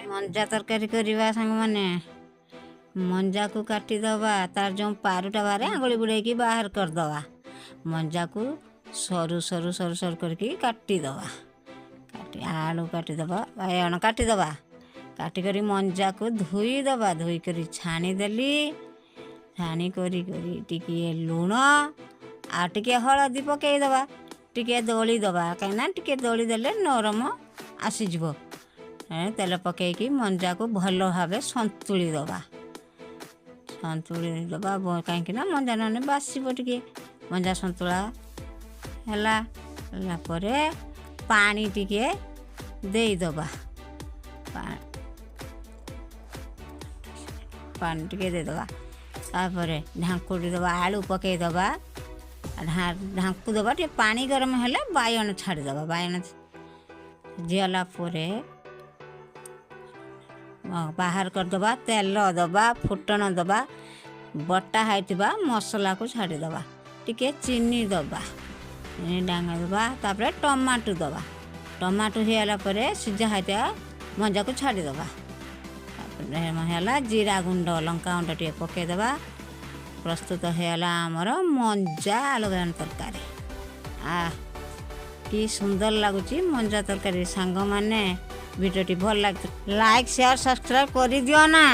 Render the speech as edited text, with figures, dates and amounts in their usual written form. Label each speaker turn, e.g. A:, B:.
A: ମଞ୍ଜା ତରକାରୀ କରିବା ସାଙ୍ଗମାନେ। ମଞ୍ଜାକୁ କାଟିଦେବା, ତାର ଯେଉଁ ପାରୁଟା ବାହାରେ ଆଙ୍ଗୁଳି ବୁଡ଼େଇକି ବାହାର କରିଦେବା। ମଞ୍ଜାକୁ ସରୁ ସରୁ ସରୁ ସରୁ କରିକି କାଟିଦେବା। କାଟି ଆଳୁ କାଟିଦେବା, ବାଇଗଣ କାଟିଦେବା। କାଟିକରି ମଞ୍ଜାକୁ ଧୋଇଦେବା। ଧୋଇକରି ଛାଣିଦେଲି। ଛାଣି କରି କରି ଟିକିଏ ଲୁଣ ଆଉ ଟିକିଏ ହଳଦୀ ପକାଇଦେବା, ଟିକିଏ ଦଳିଦେବା, କାହିଁକିନା ଟିକିଏ ଦଳିଦେଲେ ନରମ ଆସିଯିବ। ତେଲ ପକାଇକି ମଞ୍ଜାକୁ ଭଲ ଭାବେ ସନ୍ତୁଳି ଦେବା। ସନ୍ତୁଳି ଦେବା, କାହିଁକିନା ମଞ୍ଜା ନହେଲେ ବାସିବ ଟିକେ। ମଞ୍ଜା ସନ୍ତୁଳା ହେଲା। ହେଲା ପରେ ପାଣି ଟିକେ ଦେଇଦେବା। ପାଣି ଟିକେ ଦେଇଦେବା, ତାପରେ ଢାଙ୍କୁଡ଼ି ଦେବା, ଆଳୁ ପକାଇଦେବା, ଢାଙ୍କୁ ଦେବା। ଟିକେ ପାଣି ଗରମ ହେଲେ ବାଇଗଣ ଛାଡ଼ିଦେବା। ବାଇଗଣ ସିଝିଗଲା ପରେ ବାହାର କରିଦେବା। ତେଲ ଦେବା, ଫୁଟଣ ଦେବା, ବଟା ହେଇଥିବା ମସଲାକୁ ଛାଡ଼ିଦେବା, ଟିକେ ଚିନି ଦେବା, ଡାଙ୍ଗ ଦେବା, ତାପରେ ଟମାଟୋ ଦେବା। ଟମାଟୋ ହେଇଗଲା ପରେ ସିଝା ହେଇଥିବା ମଞ୍ଜାକୁ ଛାଡ଼ିଦେବା। ତାପରେ ହେଲା ଜିରା ଗୁଣ୍ଡ, ଲଙ୍କା ଗୁଣ୍ଡ ଟିକେ ପକାଇଦେବା। ପ୍ରସ୍ତୁତ ହେଇଗଲା ଆମର ମଞ୍ଜା ଆଳୁ ବାଇଗଣ ତରକାରୀ। ଆ କି ସୁନ୍ଦର ଲାଗୁଛି ମଞ୍ଜା ତରକାରୀ। ସାଙ୍ଗମାନେ, ଭିଡ଼ିଓଟି ଭଲ ଲାଗି ଲାଇକ୍, ସେୟାର, ସବସ୍କ୍ରାଇବ୍ କରିଦିଅ ନା।